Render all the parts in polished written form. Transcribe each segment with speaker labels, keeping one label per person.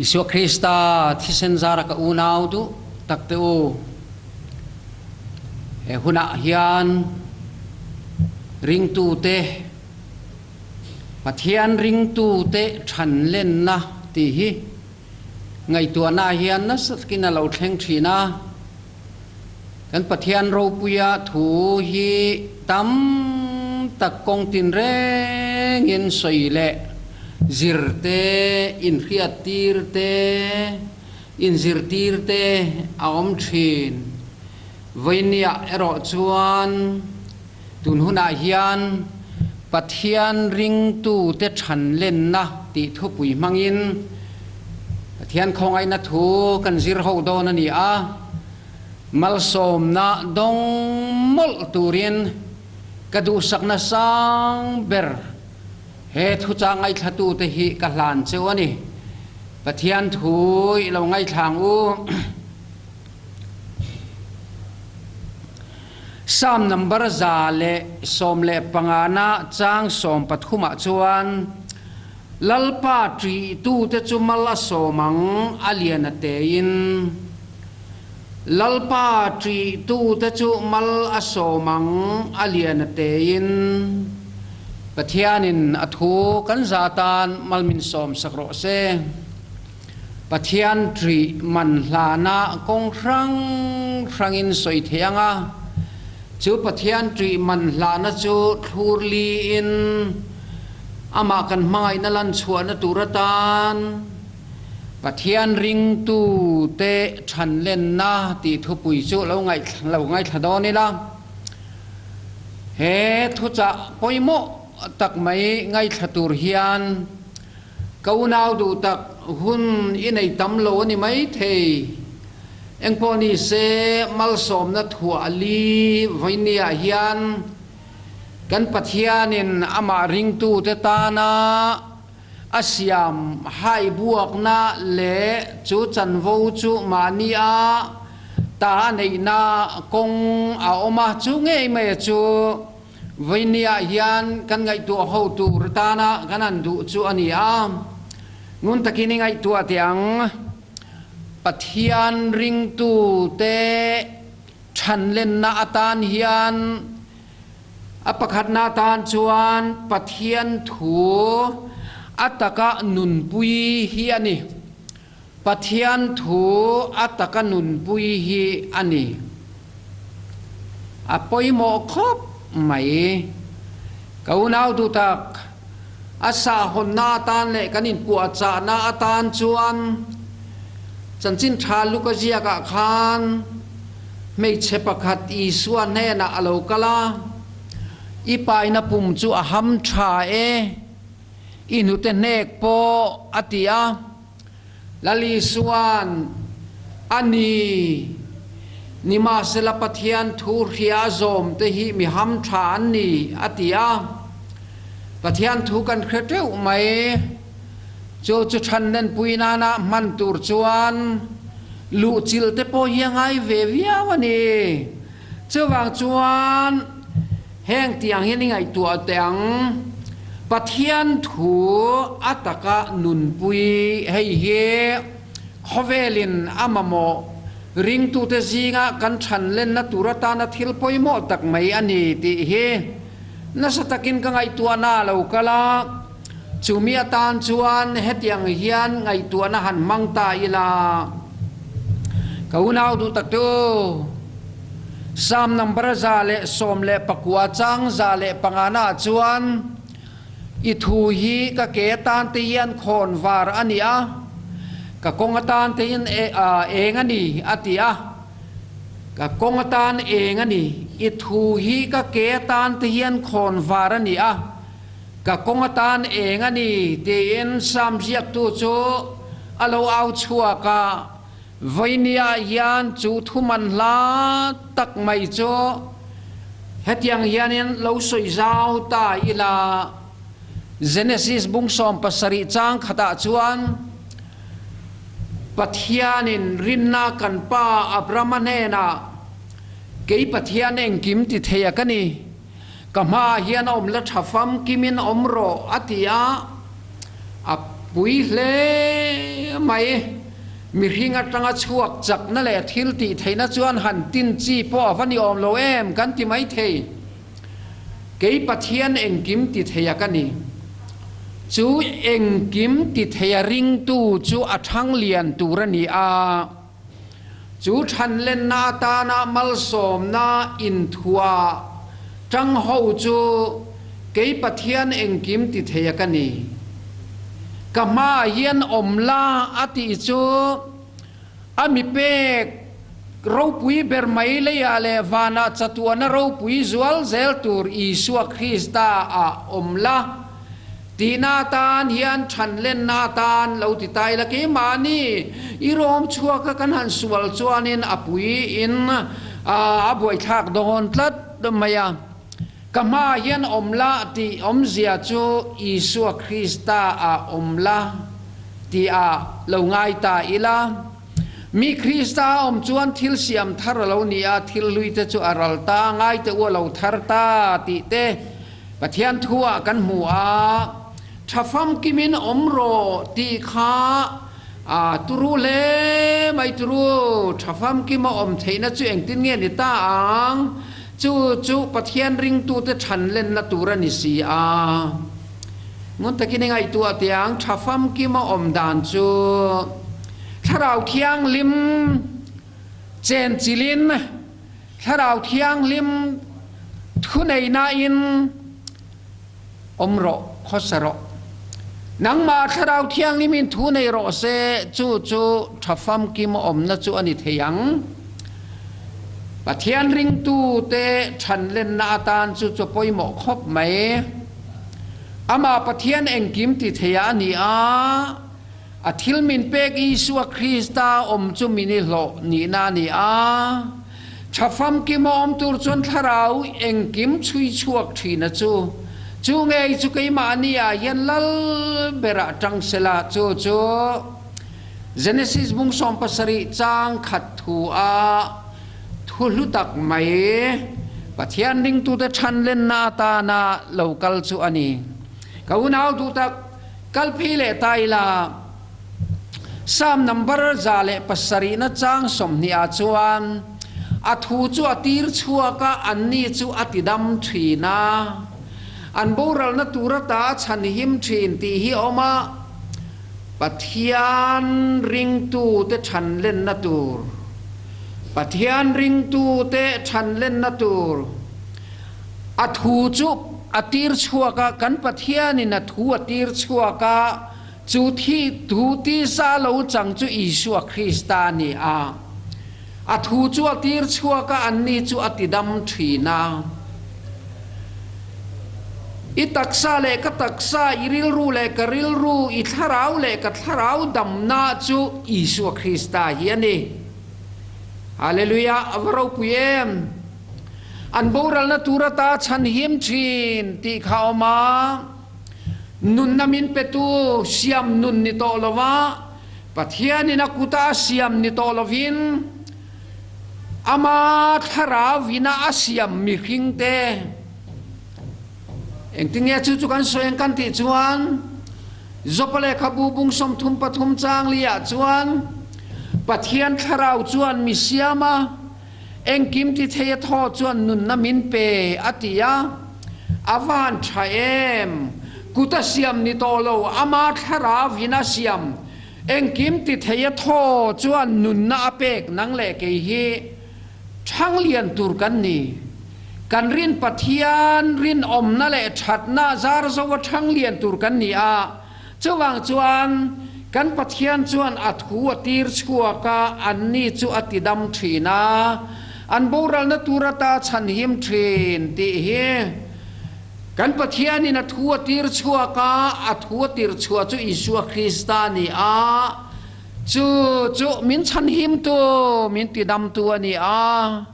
Speaker 1: Isua Krista thisen zara ka unau duh tak te u, he hunah hian ringtute, Pathian ringtute than lenna tih hi ngaihtuahna hian nasa takin a lo thleng thin a. Kan Pathian ropuia thu hi tam tak kawng tinrengin sawi leh zir te, inhriattir te, inzirtir te a awm thin. Vawinia erawh chuan tun hunah hian Pathian ringtute chhan lenna tih thupui hmangin Pathian khawngaihna thu kan zir ho dawn a ni a. Malsawmna dawng mawlh turin ka duhsakna sang ber he thuchah ngaihthlatute hi ka hlan cheu a ni. Pathian thu i lo ngaihthla ang u. Psalm number 115 na chang 13 ah chuan, Lalpa ṭihtute chu mal a sawm ang, a lian a tein. Lalpa ṭihtute chu mal a sawm ang, a lian a tein. Pathianin a thu kan za tan mal min sawm sak rawh se. Pathian ṭih man hlana kawng hrang hrangin sawi thei ang a, chu Pathian ṭih man hlana chu thlur liin amah kan hmangaihna lan chhuahna tur atan Pathian ringtute chhanlenna tih thupui chu lo lo ngaithla dawn ila. He thuchah pawimawh tak mai ngaithla tur hian Ka unau duh tak hun i nei tam lo a ni mai thei. Engpawh ni se malsawmna thuah li vawinia hian kan Pathianin amah ringtute tana a siam haibuakna leh chu chanvo chu mahnia ta a neihna kawng a awm a, chu ngei mai a chu. Vawinia hian kan ngaihtuah ho tur tana kan han duh chu a ni a, ngun takin i ngaihtuah teh ang. Pathian ringtute chhanlenna atan hian a pakhatna atan chuan Pathian thu a taka nunpui hi a ni. Pathian thu a taka nunpui hi a ni. A pawimawh khawp mai. Ka unau duh tak, a sahhawnna atan leh kan inpuahchahna atan chuan Chanchin Tha Luka ziakah khan hmeichhe pakhat Isua hnenah a lo kal a, I paina pum chu a ham tha e, i hnute hnek pawh a ti a. Lal Isua'n, A ni, nimahsela Pathian thu hria a zawm te hi mi ham tha an ni, a ti a. Pathian thu kan hre teuh mai. Chu chu chhanlenpui nana hman tur chuan luhchilh te pawh hi a ngai ve viau a ni. Chuvang chuan heng tiang hian i ngaihtuah teh ang, Pathian thu a taka nunpui hei hi khawvelin a mamawh ringtute zinga kan chhanlenna tur atana thil pawimawh tak mai a ni tih hi nasa takin ka ngaihtuahna a lo kal a. Chumi atan chuan hetiang hian ngaihtuahna han hmang ta ila, Ka unau duh tak tu, Psalm number 119 chang 105 naah chuan, I thu hi ka ke atan te hian khawn var a ni a, ka kawng atan te hian eng a ni, a ti a. Ka kawng atan eng a ni, i thu hi ka ke atan te hian khawn var a ni a. Ka kawng atan eng a ni? tiin Sam ziaktu chu a lo au chhuak a. Vawinia hian chu thuman hla tak mai chu hetiang hianin lo sawi zau ta ila. Genesis bung 17 chang khatah chuan Pathianin rinna kan pa Abrama hnenah, Kei Pathian engkim ti thei a ka ni. Ka hmaah hian awm la tha famkimin awm rawh, a ti a. A. pui hle mai. Mihring atanga chhuak chakna leh thil tih theihna chuan han tin chi pawh a va ni awm lo em kan ti mai thei. Kei Pathian engkim ti theia ka ni. Chu engkim ti theia ringtu chu a thang lian tur a ni a. Chu thanlenna atana malsawmna inthuah tang ho chu kei Pathian engkim ti theia ka ni. Ka hmaah hian awm la a tih chu a mi pek ropui ber mai leiah leh vanah chatuahna ropui zual zel tur Isua Krista ah awm la. Tihna atan hian thanlenna atan lo ti ta ila keimahni i rawm chhuaka kan han sual chuanin a puiin a buaithlak dawn tlat mai a. Ka hmaah hian awm la tih awmzia chu Isua Krista ah awm la tih ah lo ngai ta ila. Mi Krista a awm chuan thil siam thar a lo ni a, thil hlui te chu a ral ta, ngai te u a lo thar ta tih te Pathian thu ah kan hmu a, tha famkimin awm rawh tih kha a turu hle mai turu, tha famkima awm theihna chu engtin nge ni ta ang? Chu chu Pathian ringtute than lenna tur a ni si a. Ngun takin i ngaihtuah teh ang, tha famkima awm dan chu Thlarau Thianghlim chenchilhin, Thlarau Thianghlim thuneihnain awm rawh, khawsa rawh. Nangmah Thlarau Thianghlimin thu nei rawh se, chu chu tha famkim awmna chu a ni thei ang. Pathian ringtute thanlenna atan chu chu pawimawh khawp mai. Amah Pathian engkim ti theia a ni a. A thil min pek Isua Krista awm chu min i hlawh nihna a ni a. Tha famkim a awm tur chuan thlarau engkim chhui chhuak thin a chu. Chu ngei chu keimahni ah hian lal berah tang sela chu chu Genesis bung 70 chang khat thu a thu hlu tak mai Pathian ringtute than lenna atana lo kal chu a ni. Ka unau duh tak. Kal phei leh ta ila, Psalm number 107 na chang 20 ah chuan, A thu chu a tir chhuak a, anni chu a tidam thin a, an boralna tur ata a chhanhim thin tih hi a awm a, Pathian ringtute thanlenna tur, Pathian ringtute thanlenna tur, A thu chu a tir chhuak a, kan Pathianin a thu a tir chhuak a, chu thi thu tisa lo chang chu Isua Krista a ni a. A thu chu a tir chhuak a, anni chu a tidam thin a. I taksa leh ka taksa, i rilru leh ka rilru, i thlarau leh ka thlarau damna chu Isua Krista hi a ni. Hallelujah! A va ropui em! An boralna tur ata chhanhim thin tih kha a awm a, nunna min petu siam nun ni tawh lova, Pathianin a kuta a siam ni tawh lovin, ama thlarau ina a siam mihringte. Engtinge chu chu kan sawi ang kan tih chuan, Jopa lehkhabu bung 33 chang liah chuan Pathian thlarau chuan mi siam a, Engkim ti thei a thaw chuan nunna min pe, a ti a. A van tha em? Kut a siam ni tawh lo, ama thlarau in a siam. Engkim ti thei a thaw chuan nunna a pek nang leh kei hi thanglian tur kan ni. Kan rin Pathian rinawmna leh thatna zar zo a thanglian tur kan ni a. Chuvang chuan kan Pathian chuan a thu a tir chhuak a, anni chu a tidam thin a, an boralna tur ata chhanhim thin tih hi kan Pathianin a thu a tir chhuak a, a thu a tir chhuah chu Isua Krista a ni a, chu chu min chhanhimtu, min tidamtu a ni a.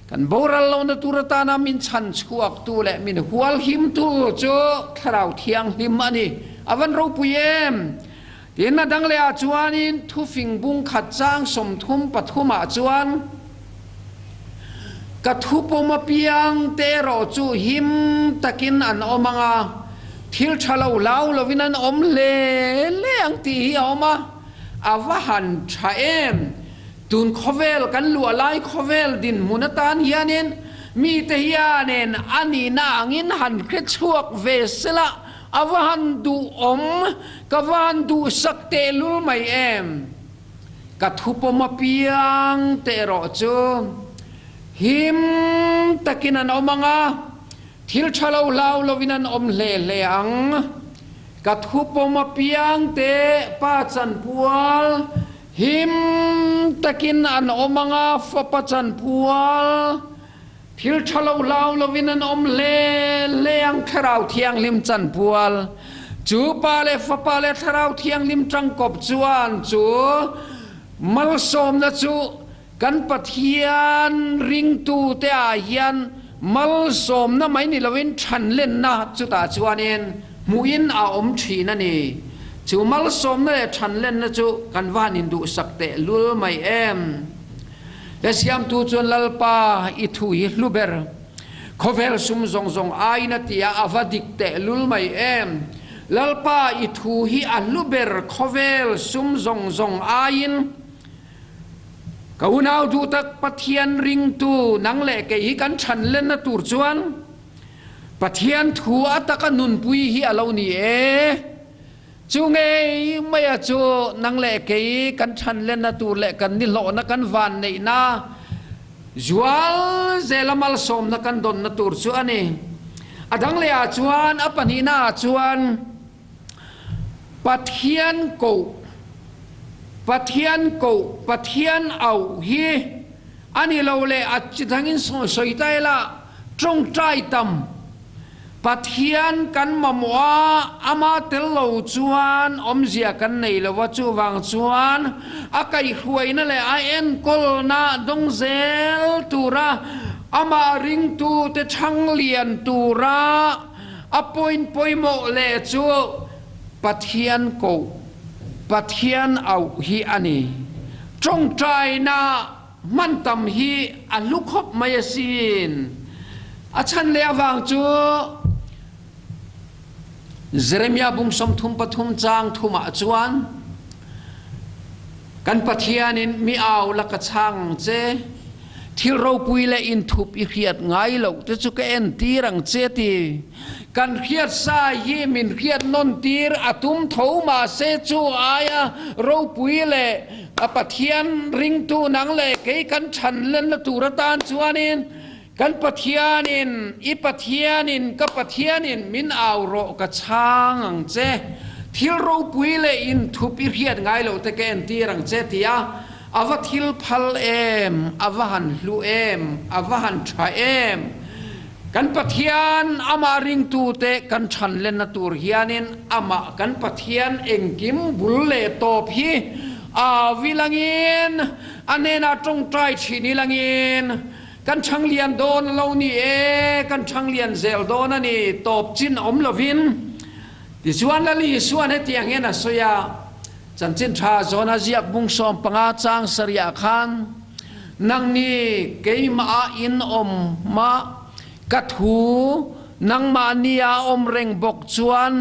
Speaker 1: Kan boral lohna tur atana min chhan chhuaktu leh min hualhimtu chu Thlarau Thianghlim a ni. A van ropui em! Tin, a dang lehah chuanin thufing bung khat chang 33 ah chuan, Ka thupawm apiang te erawh chu him takin an awm ang a, Thil tha lo hlau lovin an awm hle hle ang tih hi a awm a, a va han tha em! Tun khawvel kan luah lai khawvel dinhmun atan hianin mite hianin a nihna angin han hre chhuak ve sela a va han duhawm, ka va han duhsak tehlul mai em! Ka thupawm apiang te erawh chu him takin an awm ang a, Thil tha lo hlau lovin an awm hle hle ang. Ka thupawm apiang te pa chanpual him takin an awm ang a, fapa chanpual thil tha lo hlau lovin an awm hle hle ang. Thlarau Thianghlim chanpual chu Pa leh Fapa leh Thlarau Thianghlim tangkawp chuan chu malsawmna chu Kan Pathian ringtute ah hian malsawmna mai ni loin thanlenna chutah chuanin hmuhin a awm thin a ni. Chu malsawmna leh thanlenna chu kan va han induhsak teh lul mai em? He siamtu chuan Lalpa i thu hi hlu ber, khawvel sum zawng zawng aiin a ti a, a va dik teh lul mai em? Lalpa i thu hi a hlu ber khawvel sum zawng zawng aiin. Ka unau duh tak Pathian ringtu nang leh kei hi kan chhan lenna tur chuan Pathian thu a taka nunpui hi a lo ni e. Chu ngei maia chu nang leh kei kan chhan lenna tur leh kan nihlawhna kan van neihna zual zela malsawmna kan dawnna tur chu a ni. A dang leh ah chuan a pahnihna ah chuan Pathian koh, Pathian koh, Pathian auh hi a ni lo leh a chi dangin sawi ta ila, tawngtai tam Pathian kan mamawh a, ama tel lo chuan awmzia kan nei lo a, chuvang chuan a kaihhruaina leh a enkawlna dawng zel tura amah ringtute chhang lian tura A point pawimawh leh chu Pathian koh, Pathian auh hi a ni. Tawngtaina hman tam hi a hlu khawp mai asin. A chhan leh avang chu Jeremiah bung 33 chang thumah chuan Kan Pathianin mi au la ka chhang ang che, thil ropui leh inthup i hriat ngai loh te chu ka entir ang che ti. Kan hriat sa hi min hriat nawn tir a tum tho mahse chu aia ropui leh a Pathian ringtu nang leh kei kan chhan lenna tur atan chuanin kan Pathianin i Pathianin ka Pathianin min au rawh ka chhang ang che, thil ropui leh inthup i hriat ngai loh te ka entir ang che tia a va thil phal em, a va han hlu em, a va han tha em. Kan Pathian amah ringtute kan chhan lenna tur hianin amah kan Pathian engkim bul leh tawp hi a vilangin a hnenah tawngtai thin ilangin Kan chhang lian dawn a lo ni e, kan chhang lian zel dawn a ni, tawp chin awm lovin. Tichuan Lali Isuan hetiang hian a sawi a, Chanchin tha zawn a ziak bung 15 chang sarih ah khan, Nangni keimah ah in awm mah, ka thu nangmahni ah awm reng bawk chuan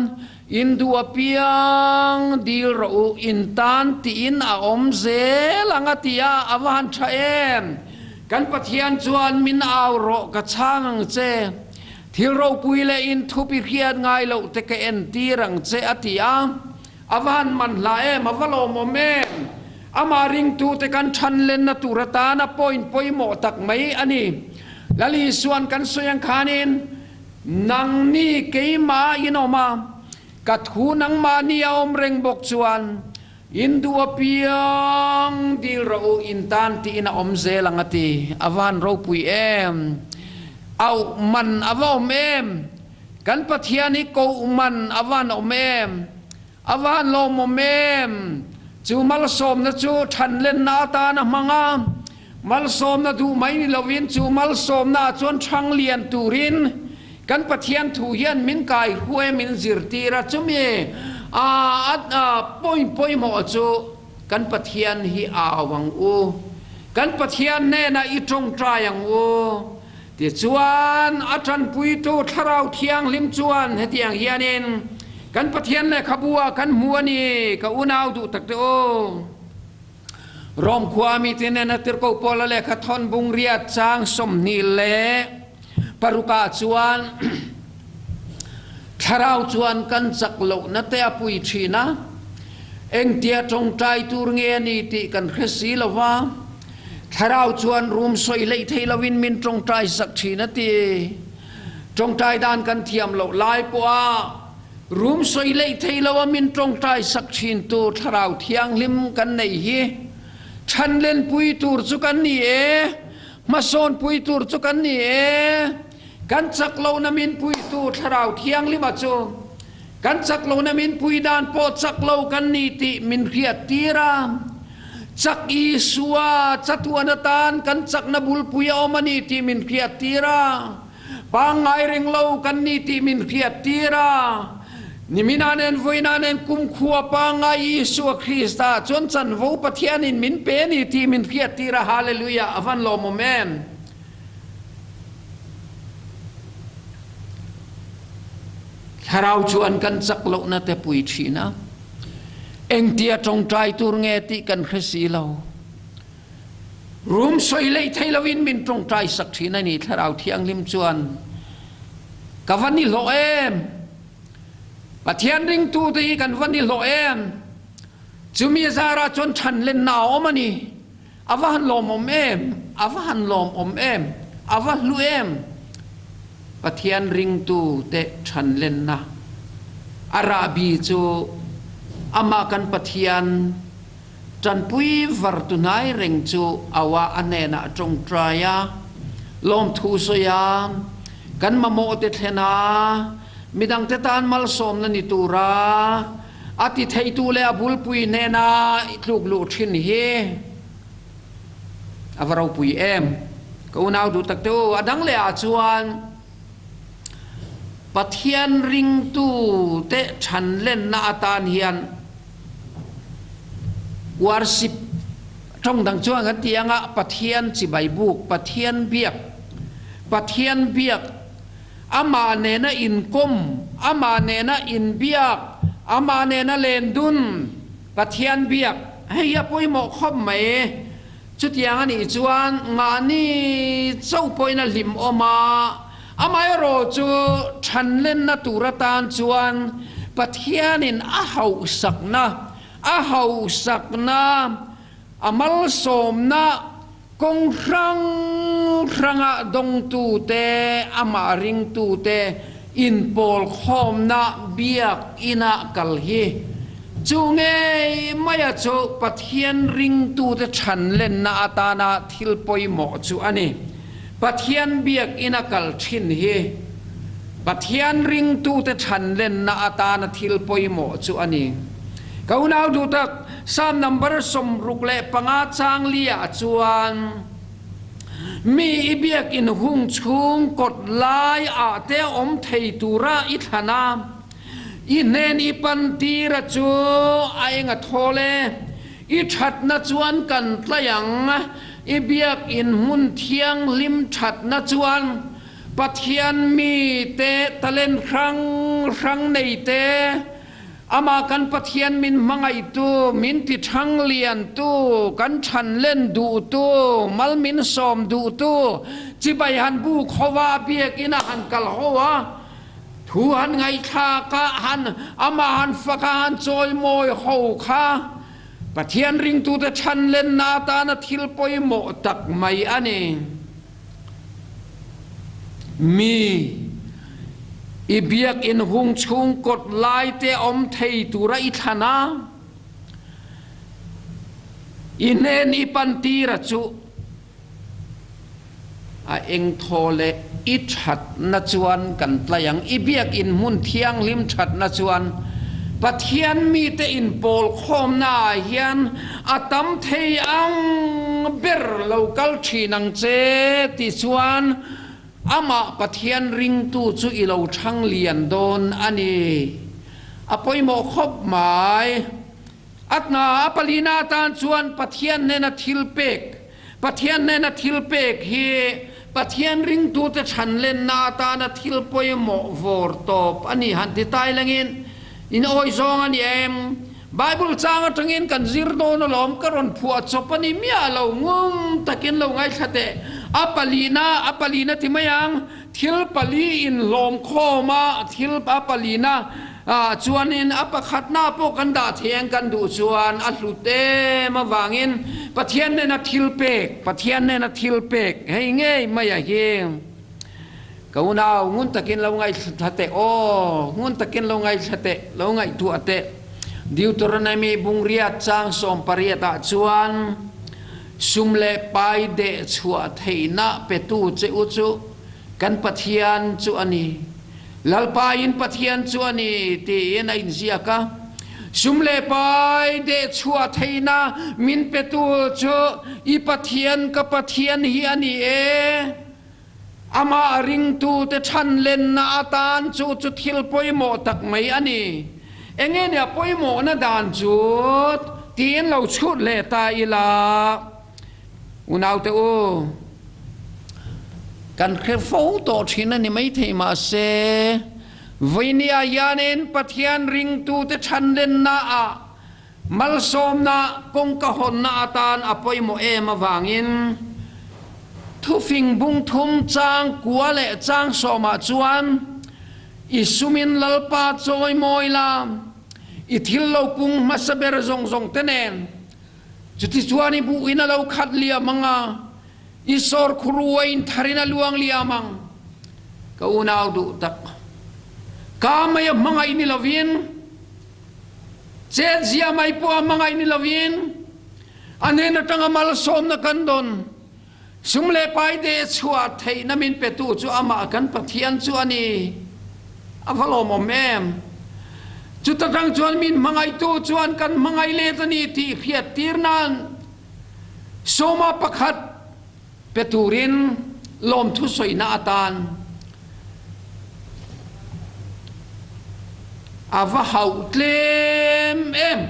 Speaker 1: in duh apiang dil rawh u, in tan tiin a awm zel ang a ti a, a va han tha em! Kan Pathian chuan min au rawh ka chhang ang che, thil ropui leh in thup i hriat ngai loh te ka entir ang che a ti a, a va han man hla em, a va lawmawm em! Amah ringtute kan chhan lenna tur atana point pawimawh tak mai a ni. Lal Isuan kan sawi ang khanin, Nangni keimah in awm a, ka thu nangmahni a awm reng bawk chuan in duh apiang dil rawh u, in tan tiin a awm zel ang a ti. A va han ropui em! Auh man a va awm em! Kan Pathian hi koh man a va han awm em! A va han lawmawm em! Chu malsawmna chu thanlenna atan a hmang a, malsawmna duh mai ni lovin chu malsawmna ah chuan thang lian turin kan Pathian thu hian min kai hruai min zirtir a, chumi a point pawimawh chu kan Pathian hi au ang u, kan Pathian hnenah i tawngtai ang u. Tichuan, a ṭanpuitu Thlarau Thianghlim chuan hetiang hianin kan Pathian lehkhabu ah kan hmu a ni, ka unau duh tak te u. Rom khua mite nena tirhkoh Paula lehkha thawn bungriat chang 26 ah chuan Thlarau chuan kan chak lohna te a pui thin a, engtia tawngtai tur nge a ni tih kan hre si lo va, Thlarau chuan rum sawi hleih thei loin min tawngtai sak thin a ti. Tawngtai dan kan thiam loh lai pawha rum sawi hleih thei lo a min tawngtai sak thin tu Thlarau Thianghlim kan nei hi chhanlenpui tur chu kan ni e, hmasawnpui tur chu kan ni e. Kan chak lohna min puitu Thlarau Thianghlima chu kan chak lohna min pui dan pawh chak lo kan ni tih min hriat tir a. Chak Isua chatuan atan kan chakna bulpui a awm a ni tih min hriat tir a. Pangngai reng lo kan ni tih min hriat tir a. Nimina nen vawiina nen kumkhua pangngai Isua Krista chuan chanvo Pathianin min pe a ni tih min hriat tir a. Hallelujah! A van lawmawm em? Thlarau chuan kan chak lohna te pui thin a, engtia tawngtai tur nge tih kan hre si lo. Rum sawi lei thei loin min tawngtai sak thin a ni Thlarau Thianghlim chuan ka va ni hlawh em! Pathian ringtute hi kan va ni hlawh em! Chumi zarah chuan thanlenna a awm a ni. A va han lawmawm em! A va han lawmawm em! A va hlu em! Pathian ringtu te thanlenna a rahbi chu amah kan Pathian tanpui var tu hnai reng chu aua a hnenah a tawngtai a, lawmthu sawi a, kan mamawh te thlen a, midangte tan malsawmna ni tura A ti theitu leh a bulpui hnena i tluk luh thin hi a va ropui em. Ka unau duh tak te u, a dang leh ah chuan Pathian ringtu te than lenna atan hian worship tawng dang chuan kan ti anga Pathian chibai buk, Pathian biak, Pathian biak, Amah nena inkawm, amah nena inbiak, amah nena lendun, Pathian biak, hei hi a pawimawh khawp mai. Chutiang a nih chuan mahni chauh pawhin a hlim awm a, amaherawh chu thanlenna tur atan chuan Pathianin a hauhsakna, a hauhsakna, a malsawmna, Kawng hrang hranga dawngtute, amah ringtute inpawlkhawmna biak inah kal hi chu ngei maia chu Pathian ringtute chhanlenna atana thil pawimawh chu a ni. Pathian biak ina kal thin hi Pathian ringtute chhanlenna atana thil pawimawh chu a ni. Ka unau duh tak, Psalm number 65 chang liah chuan, Mi i biakinn hung chhung kawt lai ah te awm thei tura i thlan a, i hnen i pan tira chu a eng a thawl e, i thatna chuan kan tlai ang, i biakinn hmun thianghlim thatna chuan Pathian mi te talent hrang hrang nei te, Amah kan Pathian min hmangaihtu, min ti thang liantu, kan chhan len duhtu, mal min sawm duhtu, chibai han bu khova biakinn a han kal ho a, thu han ngaihthlak a, han amah han fak a, han chawimawi ho kha Pathian ringtute chhan lenna atana thil pawimawh tak mai a ni. Mi i biakinn hung chhung kawt lai te awm thei tura i thlan a, i hnen i pan tira chu a engthaw leh i thatna chuan kan tlai ang. I biakinn hmun thianghlim thatna chuan Pathian mite inpawlkhawmna ah hian a tam thei ang ber lo kal thin ang che ti chuan amah Pathian ringtu chu i lo thang lian dawn a ni. A pawimawh khawp mai. A hna a palina atan chuan Pathian hnena thil pek, Pathian hnena thil pek hi Pathian ringtute chhanlenna atana thil pawimawh vawr tawp a ni han ti tai langin in awi zawng a ni em? Bible chang atangin kan zir dawn alawm, ka rawn phuah chawp a ni miah lo, ngun takin lo ngaithla teh. A palina, a palina ti mai ang, thil pali inhlawm khawm a, thil a palina ah chuanin a pakhatna pawh kan dah thei ang kan duh chuan a hlut em avangin Pathian nena thil pek, Pathian nena thil pek hei ngei mai a hi. Ka unau, ngun takin lo ngaithla teh aw, ngun takin lo ngaithla teh, lo ngaihtuah teh. Deuteronomy bungriat chang 18 ah chuan sum leh pai deh chhuah theihna petu che u chu kan Pathian chu a ni, Lalpa in Pathian chu a ni tiin a inziak a. Sum leh pai deh chhuah theihna min petu chu i Pathian ka Pathian hi a ni e. Amah ringtute chhanlenna atan chu chu thil pawimawh tak mai a ni. Enge nia pawimawhna dan chu tiin lo chhut leh ta ila. Unaute u, kan hre fo tawh thin a ni maithei mahse, vawinia hianin Pathian ringtute chhanlenna ah Malsawmna kawngka hawnna atan a pawimawh em avangin thufing bung thum chang kua leh chang sawmah chuan i sumin Lalpa chawi mawi la, i thil lo pung hmasa ber zawng zawng te nen chutichuan i buhin a lo khat liam ang a, i sawr khur uain tharin a luang liam ang. Ka unau duh tak, ka mei a hmangaih ni lovin, Chetzia mai pawh a hmangaih ni lovin a hnen atanga malsawmna kan dawn. Sum leh pai deh chhuah theihna min petu chu amah kan Pathian chu a ni. A va lawmawm em! Chuta tang chuan min hmangaihtu chuan kan hmangaih let a ni tih hriattir nan sawma pakhat pe turin lawmthu sawina atan a va hauh tlem em.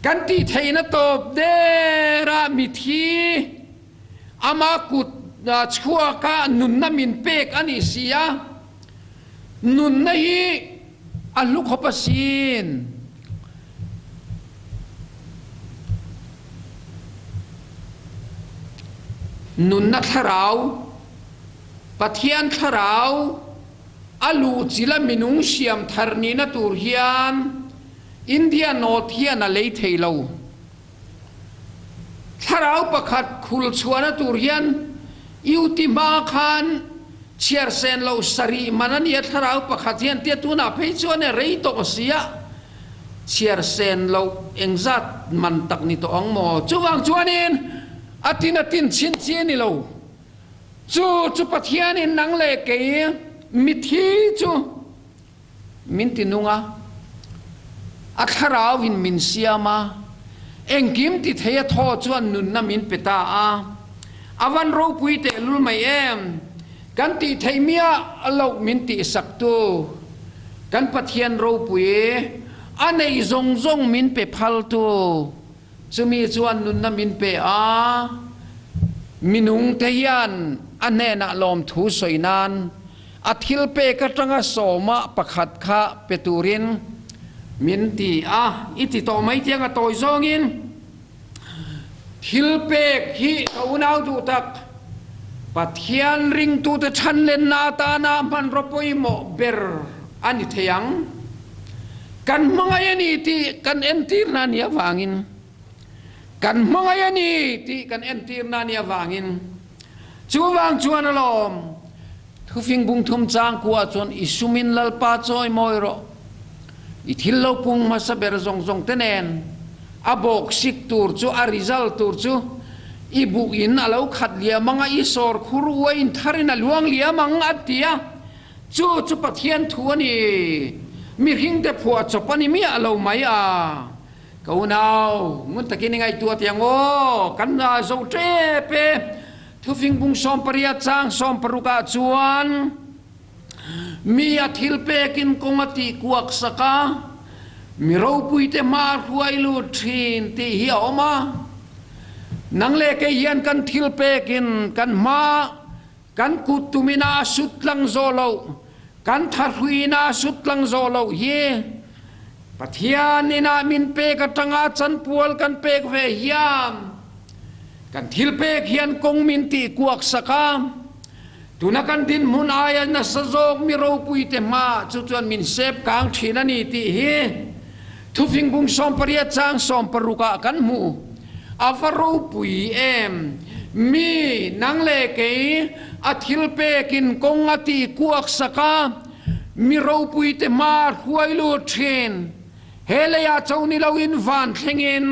Speaker 1: Kan tih theihna tawp dera mithi ama kut chhuaka nunna min pek a nih si a, nunna hi a hlu khawp asin. Nunna thlarau, Pathian thlarau a luhchilh a minung siam thar nihna tur hian India North hian a lei thei lo. Thlarau pakhat khul chhuahna tur hian UT hma khan chhiar sen loh sarih man a nia thlarau pakhat hian tia tunah phei chuan e rei tawh si a chhiar sen loh engzat man tak ni tawh ang maw? Chuvang chuanin a tin a tin chhin chi a ni lo. Chu chu Pathianin nang leh kei mithi chu Min ti nung a, a thlarauin min siam a, engkim ti thei a thaw chuan nunna min pe ta a. A van ropui tehlul mai em! Kan tih theih miah loh min tihsaktu, kan Pathian ropui, a neih zawng zawng min pe phaltu, chumi chuan nunna min pe a. Minungte hian a hnenah lawmthu sawi nan A thil pek atanga sawma pakhat kha pe turin min ti a, i ti tawh mai tiang a tawi zawngin thil pek hi ka unau duh tak, Pathian ringtute chhanlenna atana hmanraw pawimawh ber a ni thei ang. Kan hmangaih a ni tih kan entirna a nih avangin, kan hmangaih a ni tih kan entirna a nih avangin, chuvang chuan alawm, Thufing bung thum chang kuah chuan i sumin Lalpa chawi mawi rawh. I thil lo pung hmasa ber zawng zawng te nen a bawk sik tur chu a result tur chu i buh in a lo khat liam ang a, i sawr khur uain tharin a luang liam ang a ti a. Chu chu Pathian thu a ni. Mihring te phuah chawp a ni miah lo mai a. Ka unau, ngun takin i ngaihtuah teh ang aw, kan zo tep e. Thufing bung 18 chang 16 ah chuan mi a thil pekin kawng a tih kuak sak a, mi ropuite hma a hruai lut thin tih hi a awm a. Nang leh kei hian kan thil pekin kan hma. Kan kut tumina a sut tlang zawh loh, kan thahruina a sut tlang zawh loh hi Pathian inah min pek atanga chanpual kan pek ve hian kan thil pek hian kawng min tih kuak sak a. Tuna kan dinhmun aia nasa zawk mi ropuite hmaah chu chuan min sep kang thin a ni tih hi Thufing bung 18 chang 16 ah kan hmu. A va ropui em! Mi, nang leh kei, a thil pekin kawng a tih kuak sak a, mi ropuite hma a hruai lut thin. He leiah cho ni loin van thlengin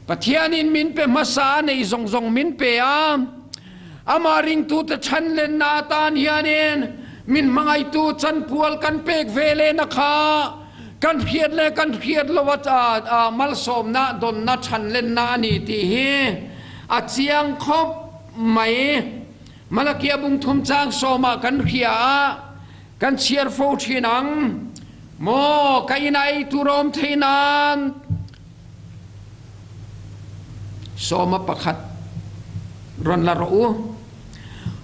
Speaker 1: Pathianin min pe hmasa a nei zawng zawng min pe a. Amah ringtute chhan lenna atan hianin min hmangaihtu chanpual kan pek ve lehna kha kan hriat leh kan hriat lo a malsawmna dawnna chhan lenna a ni tih hi a chiang khawp mai. Malakia bungthum chang sawmah kan hria a, kan chhiar fo thin ang. Maw ka ina ei tur a awm thei nan? Sawma pakhat rawn la rawh u.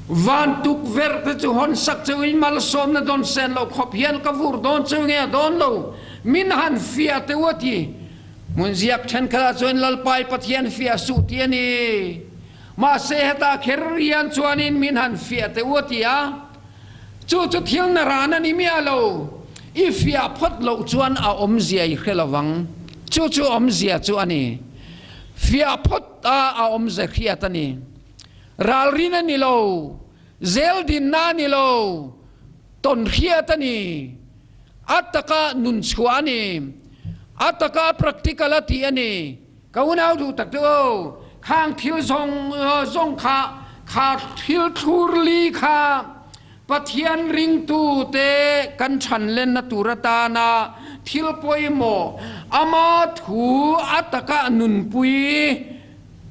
Speaker 1: Van tukverh te chu hawn sak cheu in malsawmna dawn sen loh khawp hian ka vur dawn cheu nge a dawn lo min han fiah teh u a ti. Hmun ziak thenkhatah chuan Lalpai Pathian fiah suh tih a ni. Mahse hetah kher hian chuanin min han fiah teh u a ti a. Chu chu thil na ran a ni miah lo. I fiah phawt loh chuan a awmzia i hre lovang. Chu chu awmzia chu a ni. Fiah phawt a a awmze hriat a ni. Ralrin a ni lo, zel dinna a ni lo, tawn hriat a ni. A taka nun chhuah a ni. A taka practical a tih a ni. Ka unau duh tak te aw, khang thil zawng zawng kha, kha thil thlur li kha Pathian ringtu te kan chhan lenna tur atana thil pawimawh, ama thu a taka nunpui,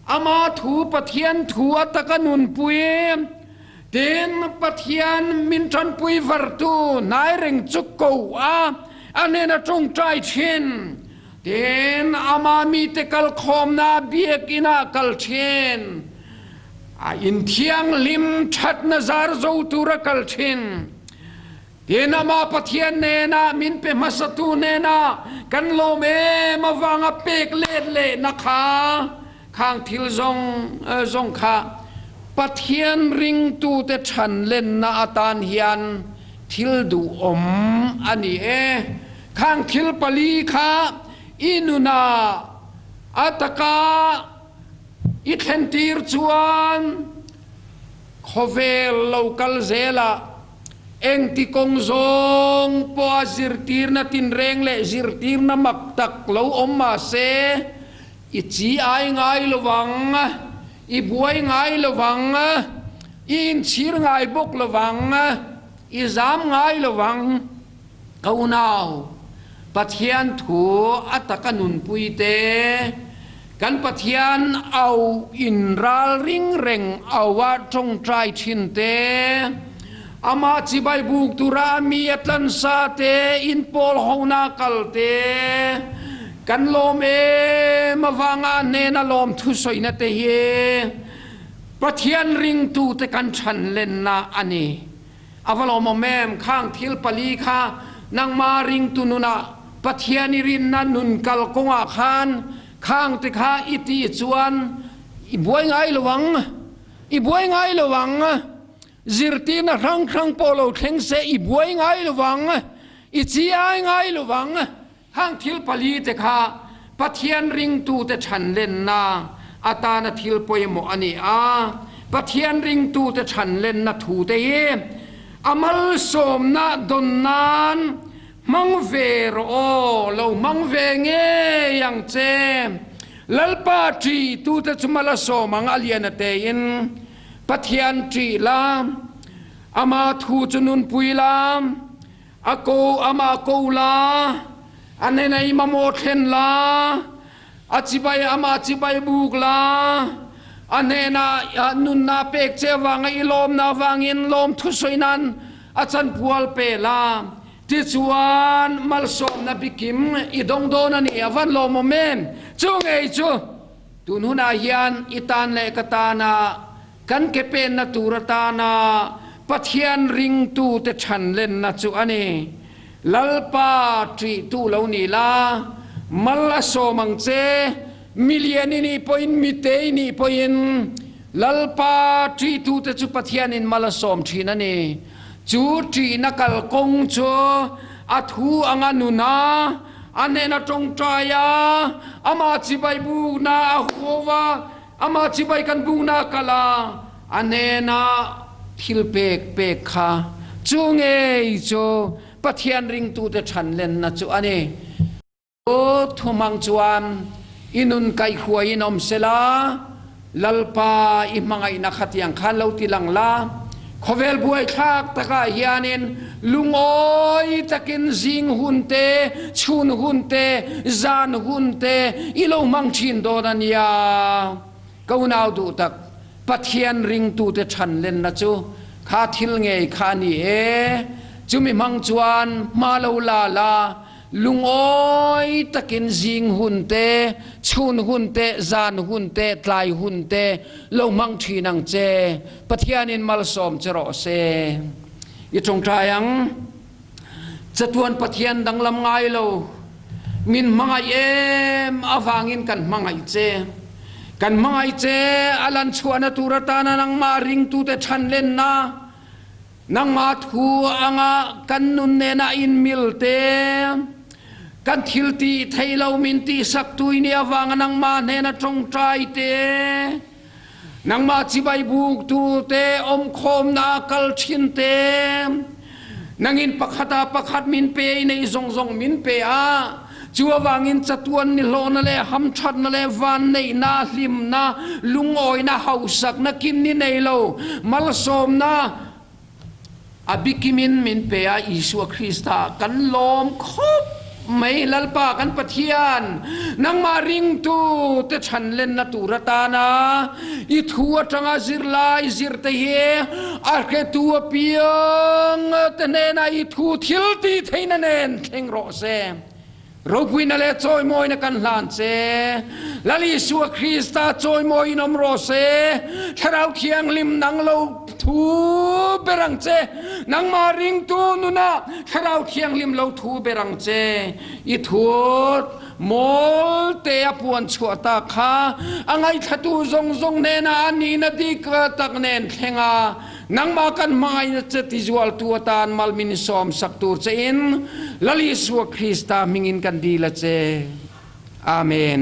Speaker 1: ama thu Pathian thu a taka nunpui, tin Pathian min tanpui vartu hnai reng chu ko a, a hnena tawngtai thin. Tin, amah mite kalkhawmna biakinn ah kal ṭhin. A inn thianghlim ṭhatna zar zo tur a kal ṭhin. Tin, amah Pathian hnenah min pe hmasatu hnenah kan lawm em avanga pek let lehna kha khang thil zawng zawng kha Pathian ringtute ṭhan lenna atan hian thil duhawm a ni e. Khang thil pali kha i nunah a taka i thlentir chuan khawvel lo kal zelah Engti kawng zawng pawha zirtirna tinreng leh zirtirna mak tak lo awm mah se, i chi ai ngai lo vang, i buai ngai lo vang, i inchhir ngai bawk lo vang, i zam ngai lo vang. Ka unau, Pathian thu a taka nunpui te, kan Pathian au in ral ring reng au ah tawngtai thin te, amah chibai buk tura a mi a tlansa te, in pawl hona kal te, kan lawm em avanga a hnena lawm thusawina te hi Pathian ringtute kan chhan lenna a ni. A va lawmawm em? Khang thil pali kha nangma ringtu nunah Pathian i rinna nun kal kawngah khan khang te kha i tih chuan i buai ngai lo ang. I buai ngai lo ang. Zirtirna hrang hrang pawh lo thleng se i buai ngai lo ang. I chi ai ngai lo ang. Hang thil pali te kha Pathian ringtute chhan lenna atana thil pawimawh a ni a. Pathian ringtute chhan lenna thu te hi a malsawmna dawn nan hmang ve rawh aw, lo hmang ve ngei ang che. Lalpa ṭihtute chu mal a sawm ang a lian a tein Pathian ṭih la, ama thu chu nunpui la. A ko amah ko la, a hnena i mamawh thlen la, a chibai amah chibai buk la, a hnena nunna pek che avanga i lawmna avangin lawm thusawi nan a chanpual pe la, tichuan malsawmna bikim i dawng dawn a ni. A van lawmawm em? Chu ngei chu tun hunah hian i tan leh ka tana. Kan ke penna tur atana Pathian ringtute chhanlenna chu a ni. Lalpa ṭihtu lo ni la, mal a sawm ang che, milian i nih pawhin mite i nih pawhin Lalpa ṭihtute chu Pathianin mal a sawm ṭhin a ni. Chu ṭihna kalkawng chu a thu anga nuna, a hnena ṭawngṭai a, amah chibai bukna a huau a, Amah chibai kan bukna a kal a, a hnenah thil pek pek kha chu ngei chu Pathian ringtute ṭhanlenna chu a ni. Chu thumang chuan i nun kaihhruaiin awm sela, Lalpa i hmangaihna khatiang khan lo ti lang la, khawvel buaithlak takah hianin lungawi takin zing hun te, chhun hun te, zan hun te i lo hmang thin dawn a nia. Ka unau duh tak, Pathian ringtute chhanlenna chu kha thil ngei kha a ni e. Chumi hmang chuan hma lo la la, Lungawi takin zing hun te, chhun hun te, zan hun te, tlai hun te lo hmang thin ang che. Pathianin malsawm che rawh se. I tawngtai ang. Chatuan Pathian danglam ngai lo. Min hmangaih em avangin kan hmangaih che. Kan hmangaih che a lan chhuahna tur atana nangmah ringtute chhanlenna Nangmah thu anga kan nun nena inmil te, kan thil tih thei lo min tihsak tu i nih avanga nangmah hnena tawngtai te, nangmah chibai buktu te awmkhawmna a kal thin te, nangin pakhat ah pakhat min pe i neih zawng zawng min pe a, chu avangin chatuan nihlawhna leh hamthatna leh vanneihna, hlimna, lungawina, hausakna kim ni nei lo, malsawmna a bikimin min pe a, Isua Krista kan lawm khawp mai. Lalpa kan Pathian, nangmah ringtu te chhanlenna tur atana i thu atanga zirlai zirte hi a hretu apiang te hnenah i thu thil tih theihna nen thleng rawh se. Ropuina leh chawimawina kan hlan che. Lal Isua Krista chawimawiin awm rawh se. Thlarau Thianghlim nang lo thu ber ang che. Nangmah ringtu nunah Thlarau Thianghlim lo thu ber ang che. I thut mawl te a puan chhuah tak kha a ngaihthlatu zawng zawng hnenah a nihna dik tak nen thleng a. Nangmah kan hmangaihna che tizualtu atan mal min sawmsak tur che in Lal Isua Krista hmingin kan dil a che. Amen.